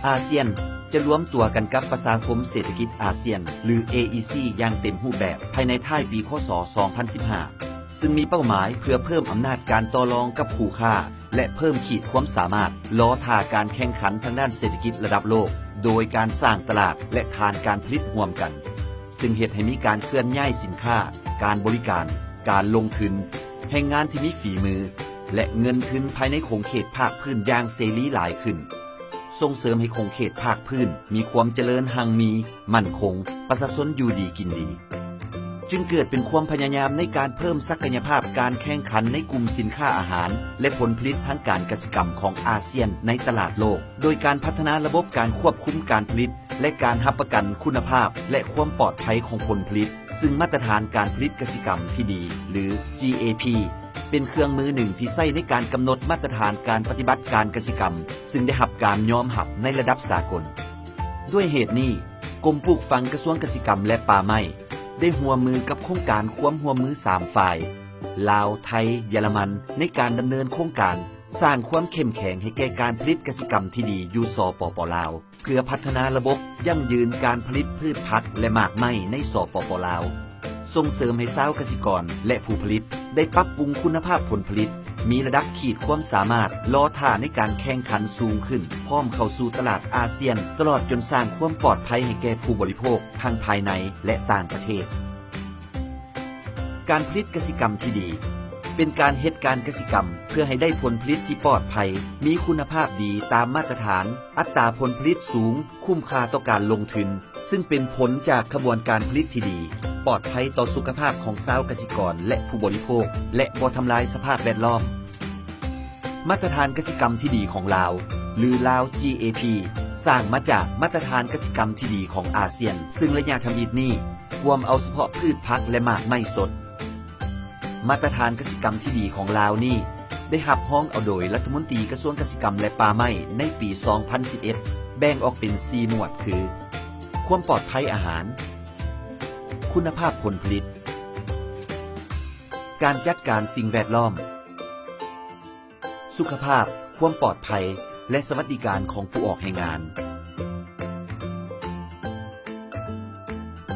ອາຊຽນຈະລວມຕົວກັນກັບປະຊາຄົມເສດຖະກິດອາຊຽນ ຫຼື ເອອີຊີ ຢ່າງເຕັມຮູບແບບ ພາຍໃນທ້າຍປີ ຄ.ສ. ສອງພັນສິບຫ້າ ຊຶ່ງມີເປົ້າໝາຍເພື່ອເພີ່ມອຳນາດການຕໍ່ລອງກັບຄູ່ຄ້າ ແລະ ເພີ່ມຂີດຄວາມສາມາດລໍຖ້າການແຂ່ງຂັນທາງດ້ານເສດຖະກິດລະດັບໂລກ ໂດຍການສ້າງຕະຫຼາດ ແລະ ຖານການຜະລິດຮ່ວມກັນ, ຊຶ່ງເຮັດໃຫ້ມີການເຄື່ອນຍ້າຍສິນຄ້າ, ການບໍລິການ, ການລົງທຶນ, ແຮງງານທີ່ມີຝີມື ແລະ ເງິນທຶນພາຍໃນຂົງເຂດພາກພື້ນຢ່າງເສລີຫຼາຍຂຶ້ນ, ສົ່ງເສີມໃຫ້ຂົງເຂດພາກພື້ນມີຄວາມຈະເລີນຮັ່ງມີ, ໝັ້ນຄົງ, ປະຊາຊົນຢູ່ດີກິນດີ. ຈຶ່ງເກີດເປັນຄວາມພະຍາຍາມໃນການເພີ່ມສັກກະຍະພາບການແຂ່ງຂັນໃນກຸ່ມສິນຄ້າອາຫານ ແລະ ຜົນຜະລິດທາງການກະສິກຳຂອງອາຊຽນໃນຕະຫຼາດໂລກ, ໂດຍການພັດທະນາລະບົບການຄວບຄຸມການຜະລິດ ແລະ ການຮັບປະກັນຄຸນນະພາບ ແລະ ຄວາມປອດໄພຂອງຜົນຜະລິດ, ຊຶ່ງມາດຕະຖານການຜະລິດກະສິກຳທີ່ດີ ຫຼື ຈີເອພີ ເປັນເຄື່ອງມືໜຶ່ງທີ່ໃຊ້ໃນການກຳນົດມາດຕະຖານການປະຕິບັດການກະສິກຳ, ຊຶ່ງໄດ້ຮັບການຍອມຮັບໃນລະດັບສາກົນ. ດ້ວຍເຫດນີ້, ກົມປູກຝັງກະຊວງກະສິກຳ ແລະ ປ່າໄມ້ ໄດ້ຮ່ວມມືກັບໂຄງການຄວາມຮ່ວມມືສາມຝ່າຍ, ລາວ, ໄທ, ເຢຍລະມັນ, ໃນການດຳເນີນໂຄງການສ້າງຄວາມເຂັ້ມແຂງໃຫ້ແກ່ການຜະລິດກະສິກຳທີ່ດີຢູ່ ສປປ ລາວ, ເພື່ອພັດທະນາລະບົບຢັ້ງຢືນການຜະລິດພືດຜັກ ແລະ ໝາກໄມ້ໃນ ສປປ ລາວ, ສົ່ງເສີມໃຫ້ຊາວກະສິກອນ ແລະ ຜູ້ຜະລິດໄດ້ປັບປຸງຄຸນນະພາບຜົນຜະລິດ, ມີລະດັບຂີດຄວາມສາມາດລໍຖ້າໃນການແຂ່ງຂັນສູງຂຶ້ນ, ພ້ອມເຂົ້າສູ່ຕະຫຼາດອາຊຽນ, ຕະຫຼອດຈົນສ້າງຄວາມປອດໄພໃຫ້ແກ່ຜູ້ບໍລິໂພກທັງພາຍໃນ ແລະ ຕ່າງປະເທດ. ການຜະລິດກະສິກຳທີ່ດີ ເປັນການເຮັດການກະສິກຳເພື່ອໃຫ້ໄດ້ຜົນຜະລິດທີ່ປອດໄພ, ມີຄຸນນະພາບດີຕາມມາດຕະຖານ, ອັດຕາຜົນຜະລິດສູງ, ຄຸ້ມຄ່າຕໍ່ການລົງທຶນ, ຊຶ່ງເປັນຜົນຈາກຂະບວນການຜະລິດທີ່ດີ, ປອດໄພຕໍ່ສຸຂະພາບຂອງຊາວກະສິກອນ ແລະ ຜູ້ບໍລິໂພກ ແລະ ບໍ່ທຳລາຍສະພາບແວດລ້ອມ. ມາດຕະຖານກະສິກຳທີ່ດີຂອງລາວ ຫຼື ລາວ ຈີເອພີ ສ້າງມາຈາກມາດຕະຖານກະສິກຳທີ່ດີຂອງອາຊຽນ, ຊຶ່ງໄລຍະທຳອິດນີ້ ກວມເອົາສະເພາະພືດຜັກ ແລະ ໝາກໄມ້ສົດ. ມາດຕະຖານກະສິກຳທີ່ດີຂອງລາວນີ້ ໄດ້ຮັບຮອງເອົາໂດຍລັດຖະມົນຕີກະຊວງກະສິກຳ ແລະ ປ່າໄມ້ ໃນປີສອງພັນສິບເອັດ ແບ່ງອອກເປັນສີ່ໝວດ ຄື ຄວາມປອດໄພອາຫານ, ຄຸນນະພາບຜົນຜະລິດ, ການຈັດການສິ່ງແວດລ້ອມ, ສຸຂະພາບ, ຄວາມປອດໄພ ແລະ ສະຫວັດດີການຂອງຜູ້ອອກແຮງງານ.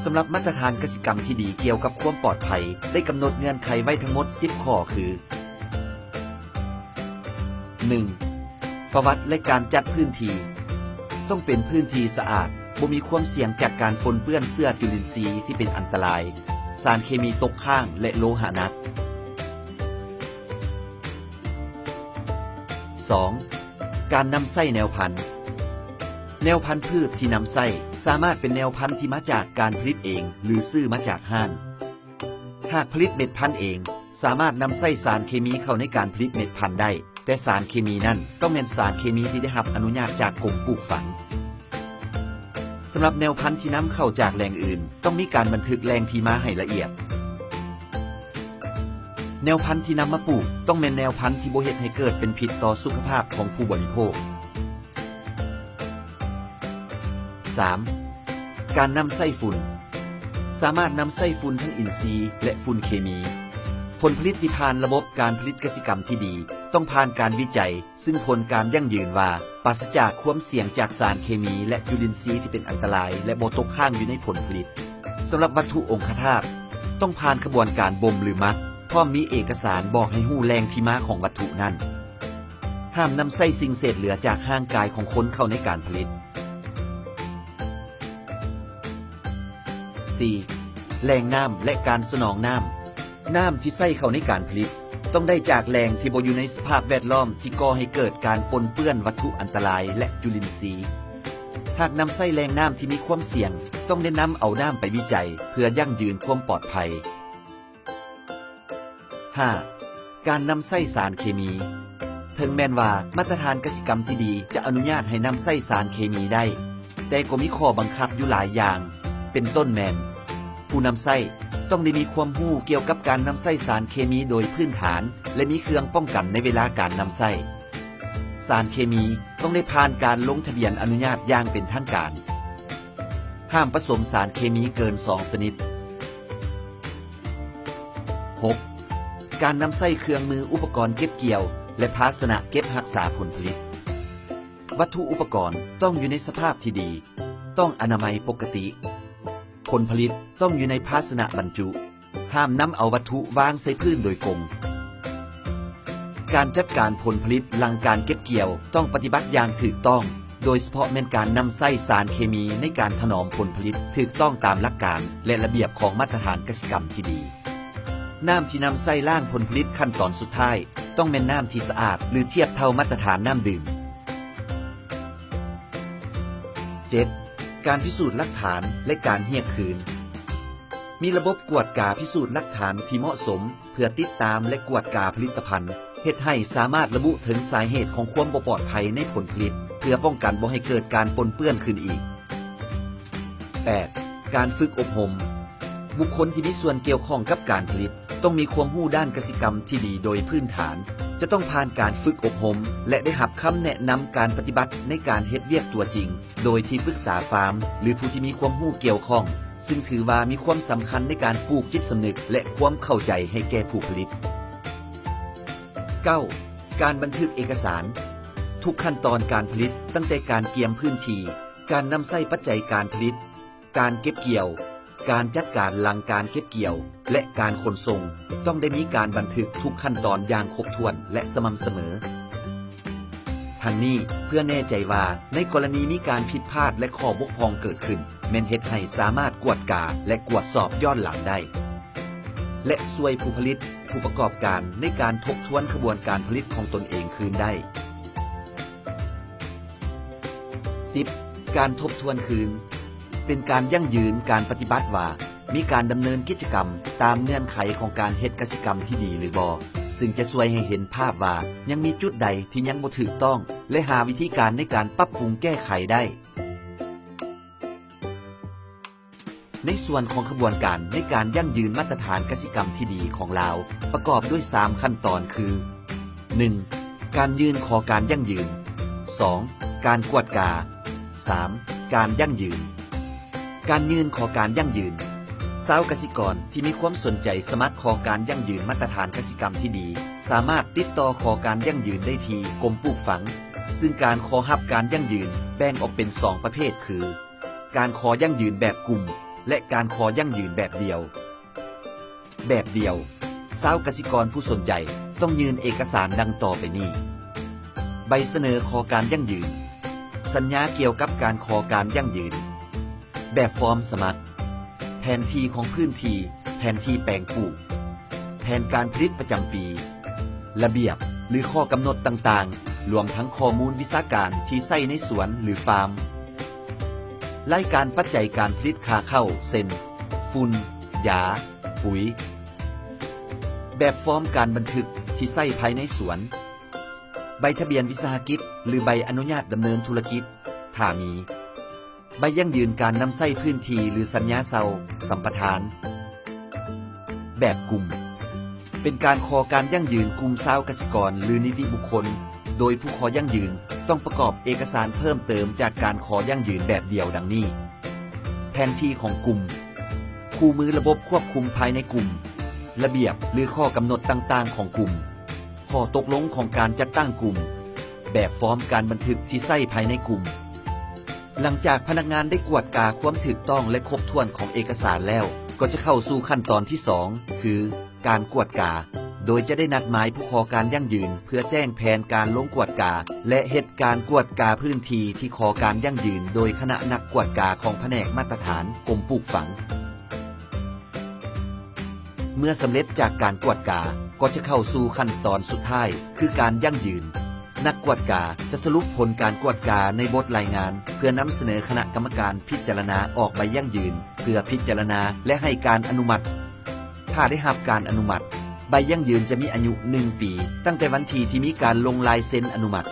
ສຳລັບມາດຕະຖານກະສິກຳທີ່ດີກ່ຽວກັບຄວາມປອດໄພ ໄດ້ກຳນົດເງື່ອນໄຂໄວ້ທັງໝົດສິບຂໍ້ ຄື ໜຶ່ງ ປະຫວັດ ແລະ ການຈັດພື້ນທີ່ ຕ້ອງເປັນພື້ນທີ່ສະອາດ, ບໍ່ມີຄວາມສ່ຽງຈາກການປົນເປື້ອນເຊື້ອຈຸລິນຊີທີ່ເປັນອັນຕະລາຍ, ສານເຄມີຕົກຄ້າງ ແລະ ໂລຫະໜັກ. ສອງ ການນຳໃຊ້ແນວພັນ. ແນວພັນພືດທີ່ນຳໃຊ້ສາມາດເປັນແນວພັນທີ່ມາຈາກການຜະລິດເອງ ຫຼື ຊື້ມາຈາກຮ້ານ. ຫາກຜະລິດເມັດພັນເອງ, ສາມາດນຳໃຊ້ສານເຄມີເຂົ້າໃນການຜະລິດເມັດພັນໄດ້, ແຕ່ສານເຄມີນັ້ນຕ້ອງແມ່ນສານເຄມີທີ່ໄດ້ຮັບອະນຸຍາດຈາກກົມປູກຝັງ. ສຳລັບແນວພັນທີ່ນຳເຂົ້າຈາກແຫຼ່ງອື່ນ, ຕ້ອງມີການບັນທຶກແຫຼ່ງທີ່ມາໃຫ້ລະອຽດ. ແນວພັນທີ່ນຳມາປູກຕ້ອງແມ່ນແນວພັນທີ່ບໍ່ເຮັດໃຫ້ເກີດເປັນພິດຕໍ່ສຸຂະພາບຂອງຜູ້ບໍລິໂພກ. ສາມ ການນຳໃຊ້ຝຸ່ນ. ສາມາດນຳໃຊ້ຝຸ່ນທັງອິນຊີ ແລະ ຝຸ່ນເຄມີ. ຜົນຜະລິດທີ່ຜ່ານລະບົບການຜະລິດກະສິກຳທີ່ດີ ຕ້ອງຜ່ານການວິໄຈ, ຊຶ່ງຜົນການຢັ້ງຢືນວ່າປາສະຈາກຄວາມສ່ຽງຈາກສານເຄມີ ແລະ ຈຸລິນຊີທີ່ເປັນອັນຕະລາຍ ແລະ ບໍ່ຕົກຄ້າງຢູ່ໃນຜົນຜະລິດ. ສຳລັບວັດຖຸອົງຄະທາດ, ຕ້ອງຜ່ານຂະບວນການບົ່ມ ຫຼື ໝັກ, ພ້ອມມີເອກະສານບອກໃຫ້ຮູ້ແຫຼ່ງທີ່ມາຂອງວັດຖຸນັ້ນ. ຫ້າມນຳໃຊ້ສິ່ງເສດເຫຼືອຈາກຮ່າງກາຍຂອງຄົນເຂົ້າໃນການຜະລິດ. ສີ່ ແຫຼ່ງນ້ຳ ແລະ ການສະໜອງນ້ຳ. ນ້ຳທີ່ໃຊ້ເຂົ້າໃນການຜະລິດ ຕ້ອງໄດ້ຈາກແຫຼ່ງທີ່ບໍ່ຢູ່ໃນສະພາບແວດລ້ອມທີ່ກໍ່ໃຫ້ເກີດການປົນເປື້ອນວັດຖຸອັນຕະລາຍ ແລະ ຈຸລິນຊີ. ຫາກນຳໃຊ້ແຫຼ່ງນ້ຳທີ່ມີຄວາມສ່ຽງ, ຕ້ອງໄດ້ນຳເອົານ້ຳໄປວິໄຈ ເພື່ອຢັ້ງຢືນຄວາມປອດໄພ. ຫ້າ ການນຳໃຊ້ສານເຄມີ. ເຖິງແມ່ນວ່າມາດຕະຖານກະສິກຳທີ່ດີຈະອະນຸຍາດໃຫ້ນຳໃຊ້ສານເຄມີໄດ້, ແຕ່ກໍມີຂໍ້ບັງຄັບຢູ່ຫຼາຍຢ່າງ, ເປັນຕົ້ນແມ່ນ ຜູ້ນຳໃຊ້ຕ້ອງໄດ້ມີຄວາມຮູ້ກ່ຽວກັບການນຳໃຊ້ສານເຄມີໂດຍພື້ນຖານ ແລະ ມີເຄື່ອງປ້ອງກັນໃນເວລາການນຳໃຊ້. ສານເຄມີຕ້ອງໄດ້ຜ່ານການລົງທະບຽນອະນຸຍາດຢ່າງເປັນທາງການ. ຫ້າມປະສົມສານເຄມີເກີນສອງຊະນິດ. ຫົກ ການນຳໃຊ້ເຄື່ອງມືອຸປະກອນເກັບກ່ຽວ ແລະ ພາຊະນະເກັບຮັກສາຜົນຜະລິດ. ວັດຖຸອຸປະກອນຕ້ອງຢູ່ໃນສະພາບທີ່ດີ, ຕ້ອງອະນາໄມປົກກະຕິ. ຜົນຜະລິດຕ້ອງຢູ່ໃນພາຊະນະບັນຈຸ, ຫ້າມນຳເອົາວັດຖຸວາງໃສ່ພື້ນໂດຍກົງ. ການຈັດການຜົນຜະລິດຫຼັງການເກັບກ່ຽວຕ້ອງປະຕິບັດຢ່າງຖືກຕ້ອງ, ໂດຍສະເພາະແມ່ນການນຳໃຊ້ສານເຄມີໃນການຖະໜອມຜົນຜະລິດຖືກຕ້ອງຕາມຫຼັກການ ແລະ ລະບຽບຂອງມາດຕະຖານກະສິກຳທີ່ດີ. ນ້ຳທີ່ນຳໃຊ້ລ້າງຜົນຜະລິດຂັ້ນຕອນສຸດທ້າຍ ຕ້ອງແມ່ນນ້ຳທີ່ສະອາດ ຫຼື ທຽບເທົ່າມາດຕະຖານນ້ຳດື່ມ. ເຈັດ, ການພິສູດຫຼັກຖານ ແລະ ການຮຽກຄືນ. ມີລະບົບກວດກາພິສູດຫຼັກຖານທີ່ເໝາະສົມ ເພື່ອຕິດຕາມ ແລະ ກວດກາຜະລິດຕະພັນ, ເຮັດໃຫ້ສາມາດລະບຸເຖິງສາເຫດຂອງຄວາມບໍ່ປອດໄພໃນຜົນຜະລິດ ເພື່ອປ້ອງກັນບໍ່ໃຫ້ເກີດການປົນເປື້ອນຂຶ້ນອີກ. ແປດ, ການຝຶກອົບຮົມ. ບຸກຄົນທີ່ມີສ່ວນກ່ຽວຂ້ອງກັບການຜະລິດ ຕ້ອງມີຄວາມຮູ້ດ້ານກະສິກຳທີ່ດີໂດຍພື້ນຖານ, ຈະຕ້ອງຜ່ານການຝຶກອົບຮົມ ແລະ ໄດ້ຮັບຄຳແນະນຳການປະຕິບັດໃນການເຮັດວຽກຕົວຈິງ ໂດຍທີ່ປຶກສາຟາມ ຫຼື ຜູ້ທີ່ມີຄວາມຮູ້ກ່ຽວຂ້ອງ, ຊຶ່ງຖືວ່າມີຄວາມສຳຄັນໃນການປູກຈິດສຳນຶກ ແລະ ຄວາມເຂົ້າໃຈໃຫ້ແກ່ຜູ້ຜະລິດ. ເກົ້າ, ການບັນທຶກເອກະສານ. ທຸກຂັ້ນຕອນການຜະລິດ, ຕັ້ງແຕ່ການກຽມພື້ນທີ່, ການນຳໃຊ້ປັດໄຈການຜະລິດ, ການເກັບກ່ຽວ, ການຈັດການຫຼັງການເກັບກ່ຽວ ແລະ ການຂົນສົ່ງ, ຕ້ອງໄດ້ມີການບັນທຶກທຸກຂັ້ນຕອນຢ່າງຄົບຖ້ວນ ແລະ ສະໝ່ຳສະເໝີ. ທັງນີ້ ເພື່ອແນ່ໃຈວ່າໃນກໍລະນີມີການຜິດພາດ ແລະ ຂໍ້ບົກຜ່ອງເກີດຂຶ້ນ, ແມ່ນເຮັດໃຫ້ສາມາດກວດກາ ແລະ ກວດສອບຍ້ອນຫຼັງໄດ້ ແລະ ຊ່ວຍຜູ້ຜະລິດ, ຜູ້ປະກອບການໃນການທົບທວນຂະບວນການຜະລິດຂອງຕົນເອງຄືນໄດ້. ສິບ, ການທົບທວນຄືນ ເປັນການຢັ້ງຢືນການປະຕິບັດວ່າ ມີການດຳເນີນກິດຈະກຳຕາມເງື່ອນໄຂຂອງການເຮັດກະສິກຳທີ່ດີຫຼືບໍ່, ຊຶ່ງຈະຊ່ວຍໃຫ້ເຫັນພາບວ່າຍັງມີຈຸດໃດທີ່ຍັງບໍ່ຖືກຕ້ອງ ແລະ ຫາວິທີການໃນການປັບປຸງແກ້ໄຂໄດ້. ໃນສ່ວນຂອງຂະບວນການໃນການຢັ້ງຢືນມາດຕະຖານກະສິກຳທີ່ດີຂອງລາວ ປະກອບດ້ວຍສາມຂັ້ນຕອນຄື ໜຶ່ງ ການຍື່ນຂໍການຢັ້ງຢືນ, ສອງ ການກວດກາ, ສາມ ການຢັ້ງຢືນ. ການຍື່ນຂໍການຢັ້ງຢືນ. ຊາວກະສິກອນທີ່ມີຄວາມສົນໃຈສະໝັກຂໍການຢັ້ງຢືນມາດຕະຖານກະສິກຳທີ່ດີ ສາມາດຕິດຕໍ່ຂໍການຢັ້ງຢືນໄດ້ທີ່ກົມປູກຝັງ, ຊຶ່ງການຂໍຮັບການຢັ້ງຢືນແບ່ງອອກເປັນສອງປະເພດຄື ການຂໍຢັ້ງຢືນແບບກຸ່ມ ແລະ ການຂໍຢັ້ງຢືນແບບດຽວ. ແບບດຽວ, ຊາວກະສິກອນຜູ້ສົນໃຈຕ້ອງຍື່ນເອກະສານດັ່ງຕໍ່ໄປນີ້: ໃບສະເໜີຂໍການຢັ້ງຢືນ, ສັນຍາກ່ຽວກັບການຂໍການຢັ້ງຢືນ, ແບບຟອມສະໝັກ, ແຜນທີ່ຂອງພື້ນທີ່, ແຜນທີ່ແປງປູກ, ແຜນການຜະລິດປະຈຳປີ, ລະບຽບ ຫຼື ຂໍ້ກຳນົດຕ່າງໆ, ລວມທັງຂໍ້ມູນວິຊາການທີ່ໃຊ້ໃນສວນ ຫຼື ຟາມ. ລາຍການປັດໄຈການຜະລິດຂາເຂົ້າ ເຊັ່ນ ຝຸ່ນ, ຢາ, ປຸ໋ຍ. ແບບຟອມການບັນທຶກທີ່ໃຊ້ພາຍໃນສວນ, ໃບທະບຽນວິສາຫະກິດ ຫຼື ໃບອະນຸຍາດດຳເນີນທຸລະກິດ, ຖ້າມີ, ໃບຢັ້ງຢືນການນຳໃຊ້ພື້ນທີ່ ຫຼື ສັນຍາເຊົ່າ, ສຳປະທານ. ແບບກຸ່ມ ເປັນການຂໍການຢັ້ງຢືນກຸ່ມຊາວກະສິກອນ ຫຼື ນິຕິບຸກຄົນ, ໂດຍຜູ້ຂໍຢັ້ງຢືນຕ້ອງປະກອບເອກະສານເພີ່ມເຕີມຈາກການຂໍຢັ້ງຢືນແບບດຽວດັ່ງນີ້: ແຜນທີ່ຂອງກຸ່ມ, ຄູ່ມືລະບົບຄວບຄຸມພາຍໃນກຸ່ມ, ລະບຽບ ຫຼື ຂໍ້ກຳນົດຕ່າງໆຂອງກຸ່ມ, ຂໍ້ຕົກລົງຂອງການຈັດຕັ້ງກຸ່ມ, ແບບຟອມການບັນທຶກທີ່ໃຊ້ພາຍໃນກຸ່ມ. ຫຼັງຈາກພະນັກງານໄດ້ກວດກາຄວາມຖືກຕ້ອງ ແລະ ຄົບຖ້ວນຂອງເອກະສານແລ້ວ, ກໍຈະເຂົ້າສູ່ຂັ້ນຕອນທີສອງ ຄື ການກວດກາ, ໂດຍຈະໄດ້ນັດໝາຍຜູ້ຂໍການຢັ້ງຢືນ ເພື່ອແຈ້ງແຜນການລົງກວດກາ ແລະ ເຮັດການກວດກາພື້ນທີ່ທີ່ຂໍການຢັ້ງຢືນໂດຍຄະນະນັກກວດກາຂອງພະແນກມາດຕະຖານກົມປູກຝັງ. ເມື່ອສຳເລັດຈາກການກວດກາ, ກໍຈະເຂົ້າສູ່ຂັ້ນຕອນສຸດທ້າຍ ຄືການຢັ້ງຢືນ. ນັກກວດກາຈະສະຫຼຸບຜົນການກວດກາໃນບົດລາຍງານ ເພື່ອນຳສະເໜີຄະນະກຳມະການພິຈາລະນາອອກໃບຢັ້ງຢືນ ເພື່ອພິຈາລະນາ ແລະ ໃຫ້ການອະນຸມັດ. ຖ້າໄດ້ຮັບການອະນຸມັດ, ໃບຢັ້ງຢືນຈະມີອາຍຸໜຶ່ງປີ ຕັ້ງແຕ່ວັນທີທີ່ມີການລົງລາຍເຊັນອະນຸມັດ.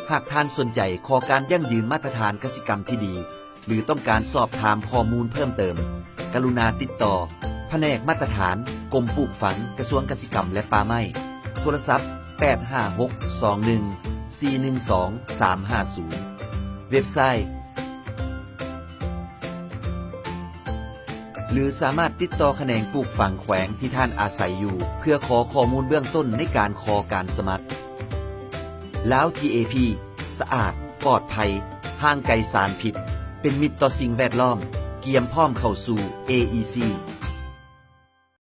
ຫາກທ່ານສົນໃຈຂໍການຢັ້ງຢືນມາດຕະຖານກະສິກຳທີ່ດີ ຫຼື ຕ້ອງການສອບຖາມຂໍ້ມູນເພີ່ມເຕີມ, ກະລຸນາຕິດຕໍ່ພະແນກມາດຕະຖານ ກົມປູກຝັງ ກະຊວງກະສິກຳ ແລະ ປ່າໄມ້. ໂທລະສັບ ແປດຫ້າຫົກສອງໜຶ່ງສີ່ໜຶ່ງສອງສາມຫ້າສູນ. ເວັບໄຊ ຫຼື ສາມາດຕິດຕໍ່ຂະແໜງປູກຝັງແຂວງທີ່ທ່ານອາໄສຢູ່ ເພື່ອຂໍຂໍ້ມູນເບື້ອງຕົ້ນໃນການຂໍການສະໝັກ. ລາວ GAP ສະອາດ, ປອດໄພ, ຫ່າງໄກສານພິດ, ເປັນມິດຕໍ່ສິ່ງແວດລ້ອມ, ກຽມພ້ອມເຂົ້າສູ່ ເອອີຊີ.